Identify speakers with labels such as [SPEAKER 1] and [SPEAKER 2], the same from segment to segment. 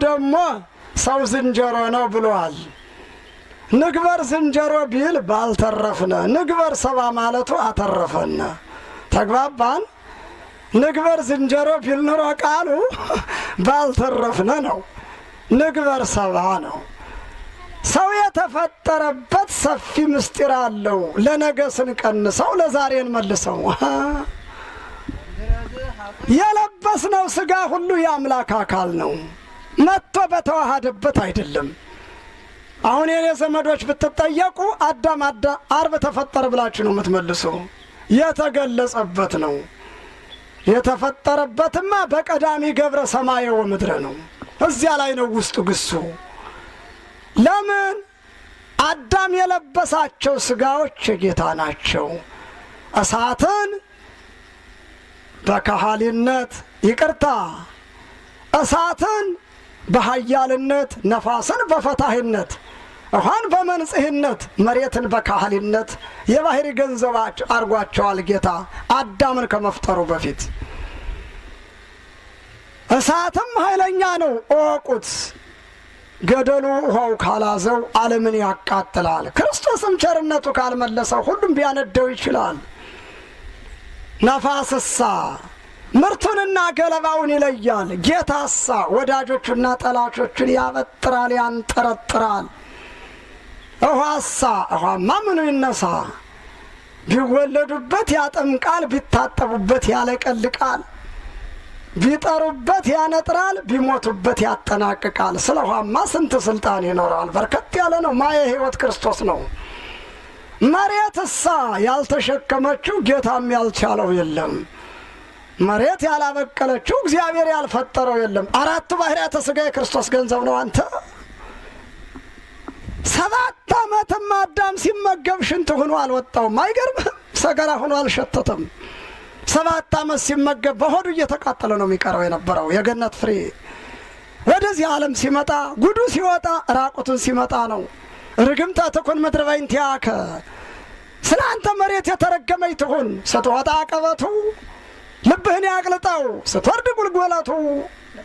[SPEAKER 1] ደግሞ ሰው ዝንጀሮ ነው ብለዋል። ንግበር ዝንጀሮ ቢል ባልተረፍነ፣ ንግበር ሰባ ማለቱ አተረፈነ። ተግባባን? ንግበር ዝንጀሮ ቢል ኑሮ ቃሉ ባልተረፍነ ነው። ንግበር ሰባ ነው። ሰው የተፈጠረበት ሰፊ ምስጢር አለው። ለነገ ስንቀንሰው ለዛሬ እንመልሰው። የለበስነው ስጋ ሁሉ የአምላክ አካል ነው። መጥቶ በተዋሃደበት አይደለም። አሁን የኔ ዘመዶች ብትጠየቁ አዳም አርብ ተፈጠረ ብላችሁ ነው የምትመልሱ። የተገለጸበት ነው። የተፈጠረበትማ በቀዳሚ ገብረ ሰማየ ወምድረ ነው። እዚያ ላይ ነው ውስጡ ግሱ። ለምን አዳም የለበሳቸው ስጋዎች የጌታ ናቸው። እሳትን በካህሊነት ይቅርታ፣ እሳትን በኃያልነት፣ ነፋስን በፈታሂነት፣ ውሃን በመንጽህነት፣ መሬትን በካህሊነት የባህሪ ገንዘብ አድርጓቸዋል ጌታ አዳምን ከመፍጠሩ በፊት። እሳትም ኃይለኛ ነው እወቁት። ገደሉ ውሃው ካላዘው ዓለምን ያቃጥላል። ክርስቶስም ቸርነቱ ካልመለሰው ሁሉም ቢያነደው ይችላል። ነፋስሳ ምርቱንና ገለባውን ይለያል። ጌታሳ ወዳጆቹና ጠላቾቹን ያበጥራል፣ ያንጠረጥራል። ውሃሳ ውሃማ ምኑ ይነሳ? ቢወለዱበት ያጠምቃል፣ ቢታጠቡበት ያለቀልቃል፣ ቢጠሩበት ያነጥራል፣ ቢሞቱበት ያጠናቅቃል። ስለ ውሃማ ስንት ስልጣን ይኖረዋል? በርከት ያለ ነው። ማየ ሕይወት ክርስቶስ ነው። መሬትሳ ያልተሸከመችው ጌታም ያልቻለው የለም። መሬት ያላበቀለችው እግዚአብሔር ያልፈጠረው የለም። አራቱ ባህርያተ ሥጋ የክርስቶስ ገንዘብ ነው። አንተ 7 ዓመትም አዳም ሲመገብ ሽንት ሆኖ አልወጣውም። አይገርምህም? ሰገራ ሆኖ አልሸተተም። 7 ዓመት ሲመገብ በሆዱ እየተቃጠለ ነው የሚቀረው የነበረው የገነት ፍሬ። ወደዚህ ዓለም ሲመጣ ጉዱ ሲወጣ ራቁቱን ሲመጣ ነው። ርግምተ ትኩን ምድር በእንቲአከ፣ ስለ አንተ መሬት የተረገመች ትሁን። ስትወጣ አቀበቱ ልብህን ያቅልጠው፣ ስትወርድ ጉልጎለቱ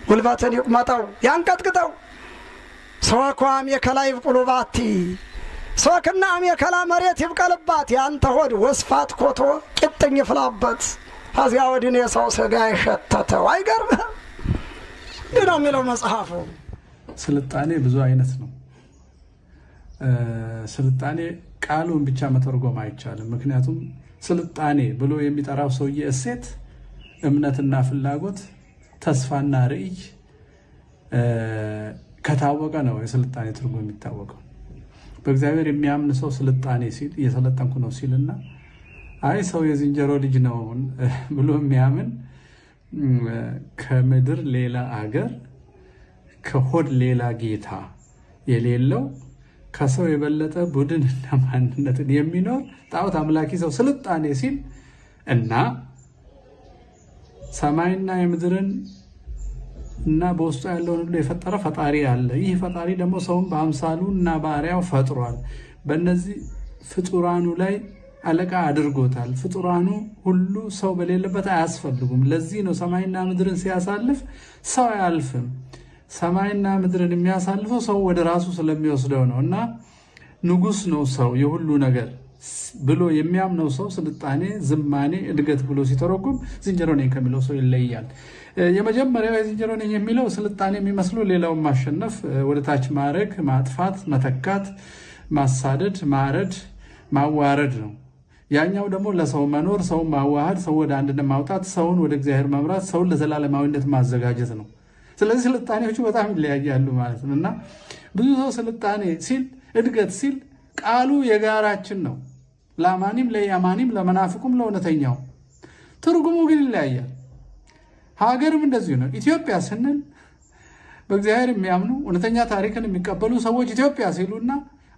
[SPEAKER 1] ጉልበትን ይቁመጠው ያንቀጥቅጠው። ሶኳም የከላ ይብቁሉ ባቲ፣ ሶክና አሜከላ መሬት ይብቀልባት። ያንተ ሆድ ወስፋት ኮቶ ቂጥኝ ይፍላበት። ከዚያ ወዲህ የሰው ስጋ የሸተተው አይገርምህም? እንዲህ ነው የሚለው መጽሐፉ።
[SPEAKER 2] ስልጣኔ ብዙ አይነት ነው። ስልጣኔ ቃሉን ብቻ መተርጎም አይቻልም። ምክንያቱም ስልጣኔ ብሎ የሚጠራው ሰውዬ እሴት፣ እምነትና ፍላጎት፣ ተስፋና ርዕይ ከታወቀ ነው የስልጣኔ ትርጉም የሚታወቀው። በእግዚአብሔር የሚያምን ሰው ስልጣኔ ሲል እየሰለጠንኩ ነው ሲልና አይ ሰው የዝንጀሮ ልጅ ነው ብሎ የሚያምን ከምድር ሌላ አገር ከሆድ ሌላ ጌታ የሌለው ከሰው የበለጠ ቡድንና ማንነትን የሚኖር ጣዖት አምላኪ ሰው ስልጣኔ ሲል እና ሰማይና የምድርን እና በውስጡ ያለውን ሁሉ የፈጠረ ፈጣሪ አለ። ይህ ፈጣሪ ደግሞ ሰውን በአምሳሉ እና በአርአያው ፈጥሯል። በእነዚህ ፍጡራኑ ላይ አለቃ አድርጎታል። ፍጡራኑ ሁሉ ሰው በሌለበት አያስፈልጉም። ለዚህ ነው ሰማይና ምድርን ሲያሳልፍ ሰው አያልፍም። ሰማይና ምድርን የሚያሳልፈው ሰው ወደ ራሱ ስለሚወስደው ነው። እና ንጉስ ነው ሰው የሁሉ ነገር ብሎ የሚያምነው ሰው ስልጣኔ፣ ዝማኔ፣ እድገት ብሎ ሲተረጉም ዝንጀሮ ነኝ ከሚለው ሰው ይለያል። የመጀመሪያው የዝንጀሮ ነኝ የሚለው ስልጣኔ የሚመስለው ሌላውን ማሸነፍ፣ ወደታች ማድረግ፣ ማጥፋት፣ መተካት፣ ማሳደድ፣ ማረድ፣ ማዋረድ ነው። ያኛው ደግሞ ለሰው መኖር፣ ሰውን ማዋሃድ፣ ሰው ወደ አንድነት ማውጣት፣ ሰውን ወደ እግዚአብሔር መምራት፣ ሰውን ለዘላለማዊነት ማዘጋጀት ነው። ስለዚህ ስልጣኔዎቹ በጣም ይለያያሉ ማለት ነው። እና ብዙ ሰው ስልጣኔ ሲል እድገት ሲል ቃሉ የጋራችን ነው። ለአማኒም ለኢአማኒም ለመናፍቁም ለእውነተኛው፣ ትርጉሙ ግን ይለያያል። ሀገርም እንደዚሁ ነው። ኢትዮጵያ ስንል በእግዚአብሔር የሚያምኑ እውነተኛ ታሪክን የሚቀበሉ ሰዎች ኢትዮጵያ ሲሉና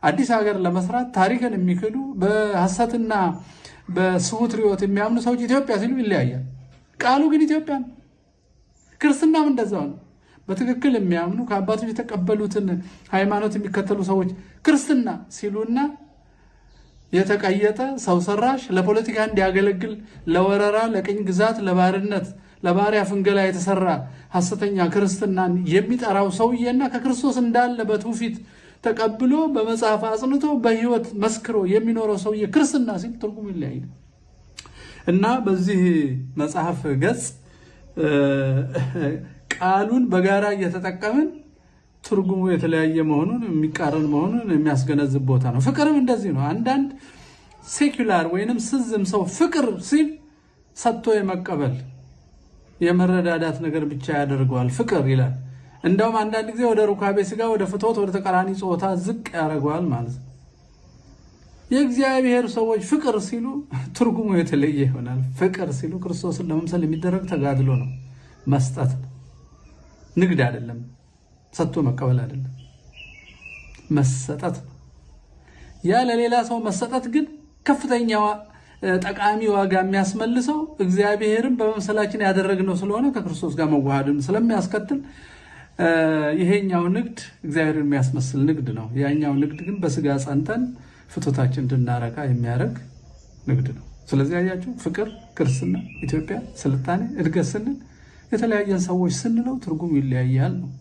[SPEAKER 2] አዲስ ሀገር ለመስራት ታሪክን የሚክዱ በሐሰትና በስሁት ርዕዮት የሚያምኑ ሰዎች ኢትዮጵያ ሲሉ ይለያያል። ቃሉ ግን ኢትዮጵያ ነው። ክርስትናም እንደዛው ነው። በትክክል የሚያምኑ ከአባቶች የተቀበሉትን ሃይማኖት የሚከተሉ ሰዎች ክርስትና ሲሉና የተቀየጠ ሰው ሰራሽ ለፖለቲካ እንዲያገለግል ለወረራ፣ ለቅኝ ግዛት፣ ለባርነት፣ ለባሪያ ፍንገላ የተሰራ ሐሰተኛ ክርስትናን የሚጠራው ሰውዬና ከክርስቶስ እንዳለ በትውፊት ተቀብሎ በመጽሐፍ አጽንቶ በሕይወት መስክሮ የሚኖረው ሰውዬ ክርስትና ሲል ትርጉም ይለያያል። እና በዚህ መጽሐፍ ገጽ ቃሉን በጋራ እየተጠቀምን ትርጉሙ የተለያየ መሆኑን የሚቃረን መሆኑን የሚያስገነዝብ ቦታ ነው። ፍቅርም እንደዚህ ነው። አንዳንድ secular ወይንም ስዝም ሰው ፍቅር ሲል ሰጥቶ የመቀበል የመረዳዳት ነገር ብቻ ያደርገዋል። ፍቅር ይላል። እንደውም አንዳንድ ጊዜ ወደ ሩካቤ ስጋ፣ ወደ ፍትወት፣ ወደ ተቃራኒ ጾታ ዝቅ ያደርገዋል ማለት ነው። የእግዚአብሔር ሰዎች ፍቅር ሲሉ ትርጉሙ የተለየ ይሆናል። ፍቅር ሲሉ ክርስቶስን ለመምሰል የሚደረግ ተጋድሎ ነው፣ መስጠት ነው። ንግድ አይደለም፣ ሰጥቶ መቀበል አይደለም፣ መሰጠት ነው። ያ ለሌላ ሰው መሰጠት ግን ከፍተኛ ጠቃሚ ዋጋ የሚያስመልሰው እግዚአብሔርን በመምሰላችን ያደረግነው ስለሆነ ከክርስቶስ ጋር መዋሃድን ስለሚያስከትል ይሄኛው ንግድ እግዚአብሔርን የሚያስመስል ንግድ ነው። ያኛው ንግድ ግን በስጋ ጸንተን ፍትወታችን እንድናረካ የሚያደርግ ንግድ ነው። ስለዚህ አያችሁ፣ ፍቅር፣ ክርስትና፣ ኢትዮጵያ፣ ስልጣኔ፣ እድገት ስንል የተለያየን ሰዎች ስንለው ትርጉም ይለያያል ነው።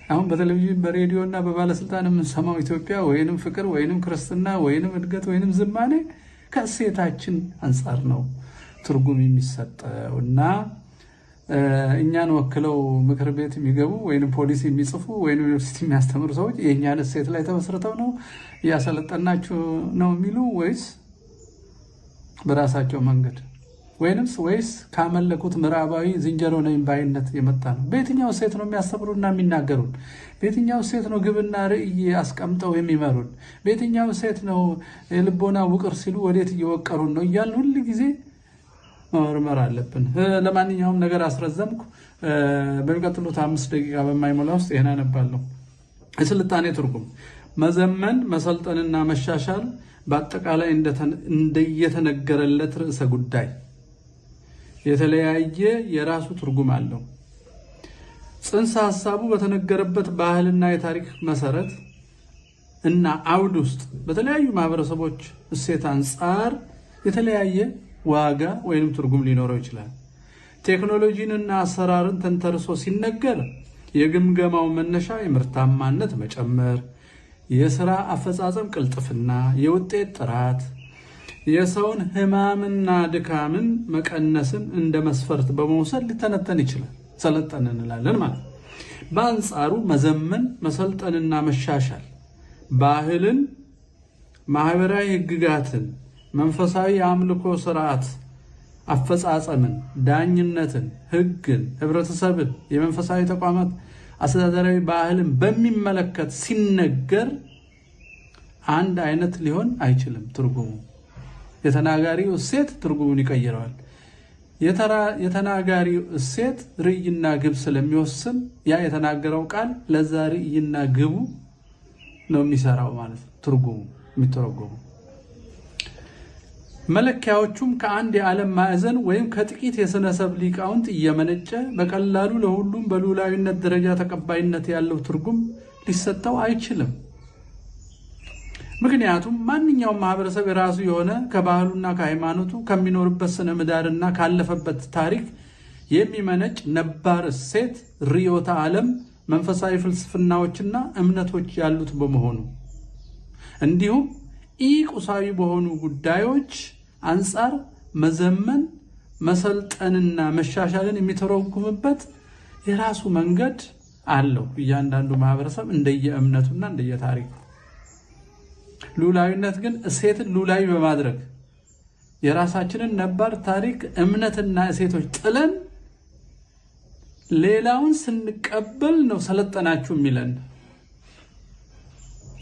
[SPEAKER 2] አሁን በቴሌቪዥን በሬዲዮ እና በባለስልጣን የምንሰማው ኢትዮጵያ ወይንም ፍቅር ወይንም ክርስትና ወይንም እድገት ወይንም ዝማኔ ከእሴታችን አንጻር ነው ትርጉም የሚሰጠው። እና እኛን ወክለው ምክር ቤት የሚገቡ ወይንም ፖሊሲ የሚጽፉ ወይንም ዩኒቨርሲቲ የሚያስተምሩ ሰዎች የእኛን እሴት ላይ ተመስርተው ነው እያሰለጠናችሁ ነው የሚሉ ወይስ በራሳቸው መንገድ ወይንስ ወይስ ካመለኩት ምዕራባዊ ዝንጀሮ ነኝ ባይነት የመጣ ነው? በየትኛው እሴት ነው የሚያስተምሩና የሚናገሩን? በየትኛው እሴት ነው ግብና ርዕይ አስቀምጠው የሚመሩን? በየትኛው እሴት ነው የልቦና ውቅር ሲሉ ወዴት እየወቀሩን ነው? እያልን ሁል ጊዜ መመርመር አለብን። ለማንኛውም ነገር አስረዘምኩ። በሚቀጥሉት 5 ደቂቃ በማይሞላ ውስጥ ይህን አነባለሁ። የስልጣኔ ትርጉም መዘመን፣ መሰልጠንና መሻሻል በአጠቃላይ እንደየተነገረለት ርዕሰ ጉዳይ የተለያየ የራሱ ትርጉም አለው። ጽንሰ ሐሳቡ በተነገረበት ባህልና የታሪክ መሰረት እና አውድ ውስጥ በተለያዩ ማህበረሰቦች እሴት አንጻር የተለያየ ዋጋ ወይንም ትርጉም ሊኖረው ይችላል። ቴክኖሎጂንና አሰራርን ተንተርሶ ሲነገር የግምገማው መነሻ የምርታማነት መጨመር፣ የስራ አፈጻጸም ቅልጥፍና፣ የውጤት ጥራት፣ የሰውን ህማምና ድካምን መቀነስን እንደ መስፈርት በመውሰድ ሊተነተን ይችላል። ሰለጠን እንላለን ማለት ነው። በአንጻሩ መዘመን፣ መሰልጠንና መሻሻል ባህልን፣ ማህበራዊ ህግጋትን፣ መንፈሳዊ የአምልኮ ስርዓት አፈጻጸምን፣ ዳኝነትን፣ ህግን፣ ህብረተሰብን፣ የመንፈሳዊ ተቋማት አስተዳደራዊ ባህልን በሚመለከት ሲነገር አንድ አይነት ሊሆን አይችልም። ትርጉሙ የተናጋሪው እሴት ትርጉሙን ይቀይረዋል። የተናጋሪው እሴት ርዕይና ግብ ስለሚወስን ያ የተናገረው ቃል ለዛ ርዕይና ግቡ ነው የሚሰራው ማለት ነው። ትርጉሙ የሚተረጎሙ መለኪያዎቹም ከአንድ የዓለም ማዕዘን ወይም ከጥቂት የስነሰብ ሊቃውንት እየመነጨ በቀላሉ ለሁሉም በሉላዊነት ደረጃ ተቀባይነት ያለው ትርጉም ሊሰጠው አይችልም። ምክንያቱም ማንኛውም ማህበረሰብ የራሱ የሆነ ከባህሉና ከሃይማኖቱ ከሚኖርበት ስነ ምህዳርና ካለፈበት ታሪክ የሚመነጭ ነባር እሴት፣ ርዕዮተ ዓለም፣ መንፈሳዊ ፍልስፍናዎችና እምነቶች ያሉት በመሆኑ እንዲሁም ኢቁሳዊ በሆኑ ጉዳዮች አንጻር መዘመን፣ መሰልጠንና መሻሻልን የሚተረጉምበት የራሱ መንገድ አለው። እያንዳንዱ ማህበረሰብ እንደየእምነቱና እንደየታሪኩ። ሉላዊነት ግን እሴትን ሉላዊ በማድረግ የራሳችንን ነባር ታሪክ፣ እምነትና እሴቶች ጥለን ሌላውን ስንቀበል ነው ሰለጠናችሁ የሚለን።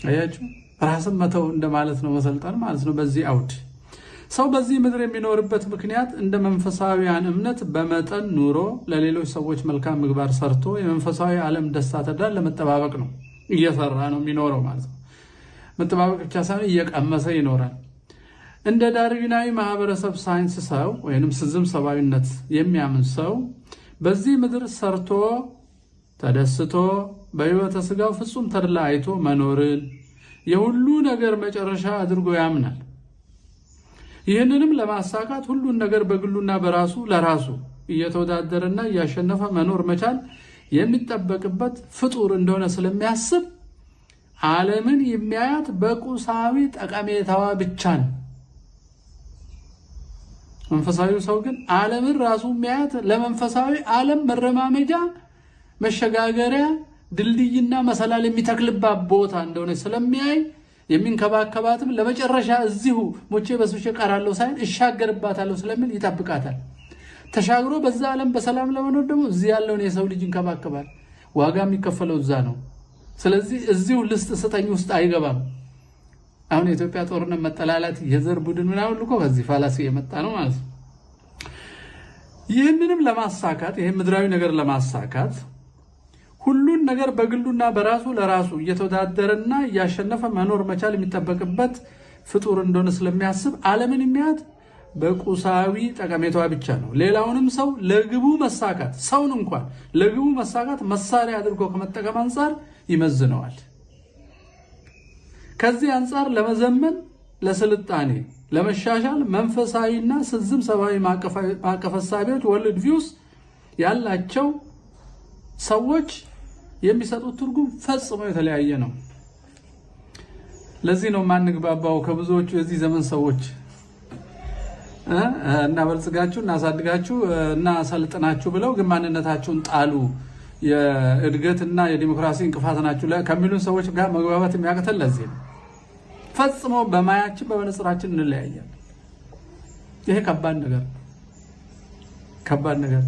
[SPEAKER 2] አያችሁ፣ ራስን መተው እንደማለት ነው መሰልጠን ማለት ነው። በዚህ አውድ ሰው በዚህ ምድር የሚኖርበት ምክንያት እንደ መንፈሳዊያን እምነት በመጠን ኑሮ ለሌሎች ሰዎች መልካም ምግባር ሰርቶ የመንፈሳዊ ዓለም ደስታ ተድላን ለመጠባበቅ ነው። እየሰራ ነው የሚኖረው ማለት ነው። መጠባበቅ ብቻ ሳይሆን እየቀመሰ ይኖራል። እንደ ዳርዊናዊ ማህበረሰብ ሳይንስ ሰው ወይንም ስዝም ሰብአዊነት የሚያምን ሰው በዚህ ምድር ሰርቶ ተደስቶ በሕይወተ ስጋው ፍጹም ተድላ አይቶ መኖርን የሁሉ ነገር መጨረሻ አድርጎ ያምናል። ይህንንም ለማሳካት ሁሉን ነገር በግሉና በራሱ ለራሱ እየተወዳደረና እያሸነፈ መኖር መቻል የሚጠበቅበት ፍጡር እንደሆነ ስለሚያስብ ዓለምን የሚያያት በቁሳዊ ጠቀሜታዋ ብቻ ነው። መንፈሳዊው ሰው ግን ዓለምን ራሱ የሚያያት ለመንፈሳዊ ዓለም መረማመጃ፣ መሸጋገሪያ፣ ድልድይና መሰላል የሚተክልባት ቦታ እንደሆነ ስለሚያይ የሚንከባከባትም ለመጨረሻ እዚሁ ሞቼ በስብሼ እቀራለሁ ሳይሆን እሻገርባታለሁ ስለሚል ይጠብቃታል። ተሻግሮ በዛ ዓለም በሰላም ለመኖር ደግሞ እዚህ ያለውን የሰው ልጅ ይንከባከባል። ዋጋ የሚከፈለው እዛ ነው። ስለዚህ እዚሁ ልስጥ ስጠኝ ውስጥ አይገባም። አሁን የኢትዮጵያ ጦርነት፣ መጠላላት፣ የዘር ቡድን ምናምን እኮ ከዚህ ፋላሲ የመጣ ነው ማለት ነው። ይህንንም ለማሳካት፣ ይህን ምድራዊ ነገር ለማሳካት ሁሉን ነገር በግሉና በራሱ ለራሱ እየተወዳደረና እያሸነፈ መኖር መቻል የሚጠበቅበት ፍጡር እንደሆነ ስለሚያስብ ዓለምን የሚያት በቁሳዊ ጠቀሜታዋ ብቻ ነው። ሌላውንም ሰው ለግቡ መሳካት፣ ሰውን እንኳን ለግቡ መሳካት መሳሪያ አድርጎ ከመጠቀም አንጻር ይመዝነዋል። ከዚህ አንጻር ለመዘመን፣ ለስልጣኔ፣ ለመሻሻል መንፈሳዊና ስዝም ሰብአዊ ማዕቀፍ ሀሳቢዎች world views ያላቸው ሰዎች የሚሰጡት ትርጉም ፈጽሞ የተለያየ ነው። ለዚህ ነው ማንግባባው ከብዙዎቹ የዚህ ዘመን ሰዎች። እናበልጽጋችሁ፣ እናሳድጋችሁ፣ እናሰልጥናችሁ ብለው ግን ማንነታችሁን ጣሉ፣ የእድገትና የዲሞክራሲ እንቅፋት ናችሁ ከሚሉን ሰዎች ጋር መግባባት የሚያቅተን ለዚህ ነው። ፈጽሞ በማያችን በመነጽራችን እንለያያለን። ይሄ ከባድ ነገር፣ ከባድ ነገር።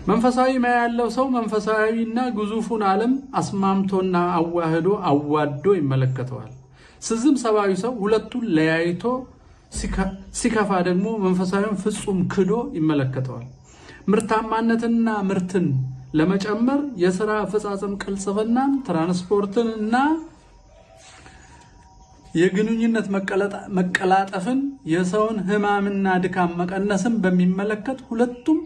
[SPEAKER 2] መንፈሳዊ ማያ ያለው ሰው መንፈሳዊና ግዙፉን ዓለም አስማምቶና አዋህዶ አዋዶ ይመለከተዋል። ስዝም ሰብአዊ ሰው ሁለቱን ለያይቶ፣ ሲከፋ ደግሞ መንፈሳዊውን ፍጹም ክዶ ይመለከተዋል። ምርታማነትና ምርትን ለመጨመር የስራ አፈጻጸም ቅልጥፍናን፣ ትራንስፖርትን እና የግንኙነት መቀላጠፍን፣ የሰውን ህማምና ድካም መቀነስን በሚመለከት ሁለቱም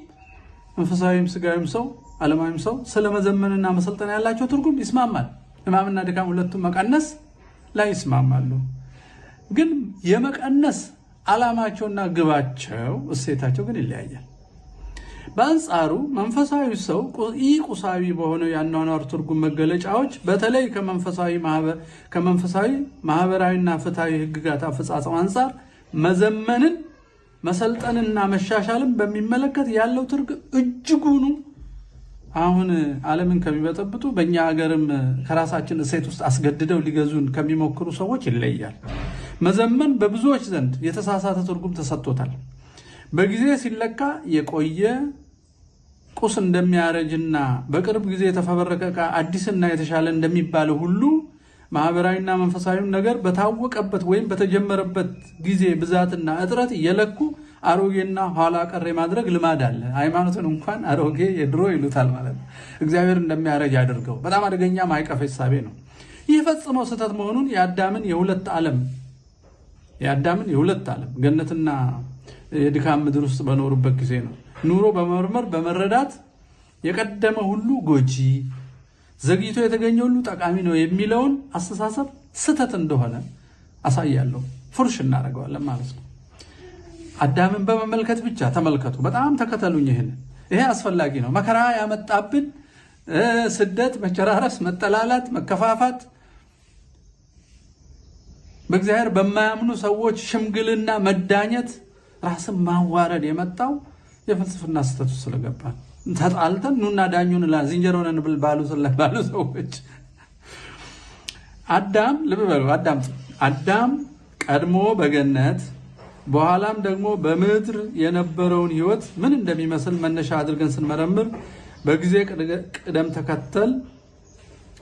[SPEAKER 2] መንፈሳዊም ስጋዊም ሰው ዓለማዊም ሰው ስለ መዘመንና መሰልጠን ያላቸው ትርጉም ይስማማል። ህማምና ድካም ሁለቱም መቀነስ ላይ ይስማማሉ። ግን የመቀነስ ዓላማቸውና ግባቸው እሴታቸው ግን ይለያያል። በአንጻሩ መንፈሳዊ ሰው ቁሳዊ በሆነው የአኗኗር ትርጉም መገለጫዎች፣ በተለይ ከመንፈሳዊ፣ ማህበራዊና ፍትሐዊ ህግጋት አፈጻጸም አንጻር መዘመንን፣ መሰልጠንና መሻሻልን በሚመለከት ያለው ትርጉም እጅጉኑ አሁን ዓለምን ከሚበጠብጡ፣ በእኛ ሀገርም ከራሳችን እሴት ውስጥ አስገድደው ሊገዙን ከሚሞክሩ ሰዎች ይለያል። መዘመን በብዙዎች ዘንድ የተሳሳተ ትርጉም ተሰጥቶታል። በጊዜ ሲለካ የቆየ ቁስ እንደሚያረጅና በቅርብ ጊዜ የተፈበረከ ዕቃ አዲስና የተሻለ እንደሚባለው ሁሉ ማህበራዊና መንፈሳዊም ነገር በታወቀበት ወይም በተጀመረበት ጊዜ ብዛትና እጥረት እየለኩ አሮጌና ኋላ ቀር የማድረግ ልማድ አለ። ሃይማኖትን እንኳን አሮጌ፣ የድሮ ይሉታል ማለት ነው። እግዚአብሔር እንደሚያረጅ አድርገው፣ በጣም አደገኛ ማዕቀፍ እሳቤ ነው። ይህ ፈጽሞ ስህተት መሆኑን የአዳምን የሁለት ዓለም ገነትና የድካም ምድር ውስጥ በኖሩበት ጊዜ ነው ኑሮ በመመርመር በመረዳት የቀደመ ሁሉ ጎጂ፣ ዘግይቶ የተገኘ ሁሉ ጠቃሚ ነው የሚለውን አስተሳሰብ ስህተት እንደሆነ አሳያለሁ። ፉርሽ እናደርገዋለን ማለት ነው። አዳምን በመመልከት ብቻ ተመልከቱ። በጣም ተከተሉኝ። ይህን ይሄ አስፈላጊ ነው። መከራ ያመጣብን ስደት፣ መጨራረስ፣ መጠላላት፣ መከፋፋት፣ በእግዚአብሔር በማያምኑ ሰዎች ሽምግልና መዳኘት፣ ራስን ማዋረድ የመጣው የፍልስፍና ስህተቱ ስለገባ ተጣልተን ኑና ዳኙን ዝንጀሮ ነን ብል ባሉ ሰዎች። አዳም፣ ልብ በሉ፣ አዳም፣ አዳም ቀድሞ በገነት በኋላም ደግሞ በምድር የነበረውን ሕይወት ምን እንደሚመስል መነሻ አድርገን ስንመረምር በጊዜ ቅደም ተከተል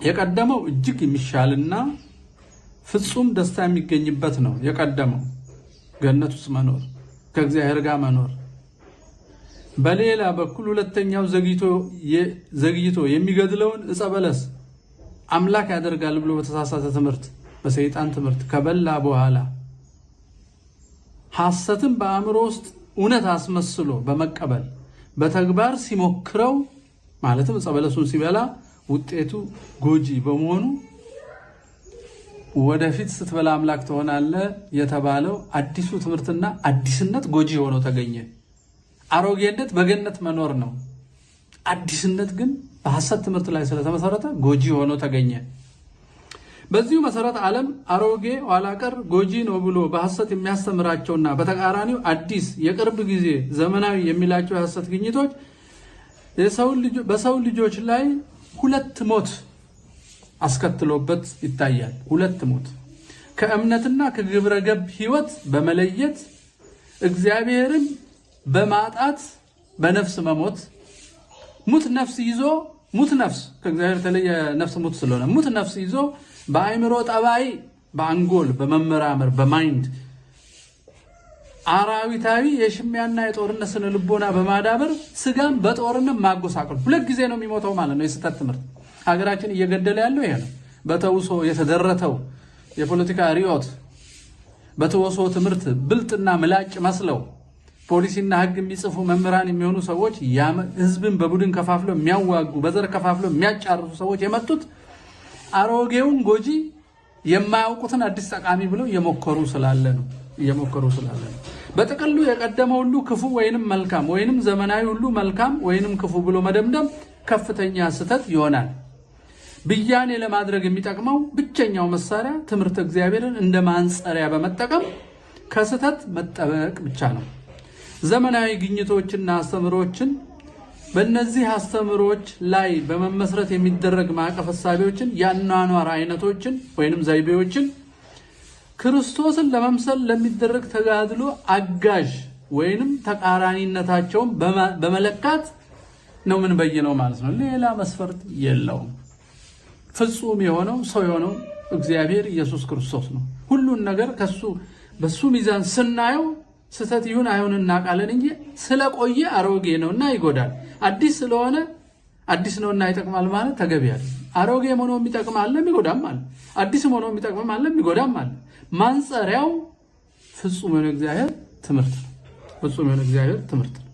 [SPEAKER 2] የቀደመው እጅግ የሚሻልና ፍጹም ደስታ የሚገኝበት ነው። የቀደመው ገነት ውስጥ መኖር፣ ከእግዚአብሔር ጋር መኖር። በሌላ በኩል ሁለተኛው ዘግይቶ የሚገድለውን ዕፀ በለስ አምላክ ያደርጋል ብሎ በተሳሳተ ትምህርት፣ በሰይጣን ትምህርት ከበላ በኋላ ሐሰትን በአእምሮ ውስጥ እውነት አስመስሎ በመቀበል በተግባር ሲሞክረው፣ ማለትም ዕፀ በለሱን ሲበላ፣ ውጤቱ ጎጂ በመሆኑ ወደፊት ስትበላ አምላክ ትሆናለህ የተባለው አዲሱ ትምህርትና አዲስነት ጎጂ ሆኖ ተገኘ። አሮጌነት በገነት መኖር ነው። አዲስነት ግን በሐሰት ትምህርት ላይ ስለተመሰረተ ጎጂ ሆኖ ተገኘ። በዚሁ መሰረት ዓለም አሮጌ፣ ኋላቀር፣ ጎጂ ነው ብሎ በሐሰት የሚያስተምራቸውና በተቃራኒው አዲስ፣ የቅርብ ጊዜ፣ ዘመናዊ የሚላቸው የሐሰት ግኝቶች በሰው ልጆች ላይ ሁለት ሞት አስከትሎበት ይታያል። ሁለት ሞት ከእምነትና ከግብረ ገብ ሕይወት በመለየት እግዚአብሔርን በማጣት በነፍስ መሞት፣ ሙት ነፍስ ይዞ፣ ሙት ነፍስ፣ ከእግዚአብሔር የተለየ ነፍስ ሙት ስለሆነ፣ ሙት ነፍስ ይዞ በአእምሮ ጠባይ፣ በአንጎል በመመራመር፣ በ mind አራዊታዊ የሽሚያና የጦርነት ስነ ልቦና በማዳበር ስጋን በጦርነት ማጎሳቀል። ሁለት ጊዜ ነው የሚሞተው ማለት ነው። የስህተት ትምህርት ሀገራችን እየገደለ ያለው ይሄ ነው። በተውሶ የተደረተው የፖለቲካ ርዕዮት፣ በተውሶ ትምህርት ብልጥና ምላጭ መስለው ፖሊሲና ሕግ የሚጽፉ መምህራን የሚሆኑ ሰዎች፣ ህዝብን በቡድን ከፋፍለው የሚያዋጉ፣ በዘር ከፋፍለው የሚያጫርሱ ሰዎች የመጡት አሮጌውን ጎጂ የማያውቁትን አዲስ ጠቃሚ ብለው እየሞከሩ ስላለ ነው። በጥቅሉ የቀደመ ሁሉ ክፉ ወይንም መልካም ወይንም ዘመናዊ ሁሉ መልካም ወይንም ክፉ ብሎ መደምደም ከፍተኛ ስህተት ይሆናል። ብያኔ ለማድረግ የሚጠቅመው ብቸኛው መሳሪያ ትምህርተ እግዚአብሔርን እንደ ማንጸሪያ በመጠቀም ከስህተት መጠበቅ ብቻ ነው። ዘመናዊ ግኝቶችና አስተምህሮችን በእነዚህ አስተምህሮች ላይ በመመስረት የሚደረግ ማዕቀፍ እሳቤዎችን፣ የአኗኗር አይነቶችን ወይንም ዘይቤዎችን ክርስቶስን ለመምሰል ለሚደረግ ተጋድሎ አጋዥ ወይንም ተቃራኒነታቸውን በመለካት ነው ምንበይነው ማለት ነው። ሌላ መስፈርት የለውም። ፍጹም የሆነው ሰው የሆነው እግዚአብሔር ኢየሱስ ክርስቶስ ነው። ሁሉን ነገር ከሱ በሱ ሚዛን ስናየው ስህተት ይሁን አይሁን እናውቃለን እንጂ ስለቆየ አሮጌ ነውና ይጎዳል፣ አዲስ ስለሆነ አዲስ ነውና ይጠቅማል ማለት ተገቢ አይደለም። አሮጌ ሆኖ የሚጠቅም አለ፣ የሚጎዳም አለ። አዲስም ሆኖ የሚጠቅምም አለ፣ የሚጎዳም አለ። ማንጸሪያው ፍጹም የሆነ እግዚአብሔር ትምህርት ነው። ፍጹም የሆነ እግዚአብሔር ትምህርት ነው።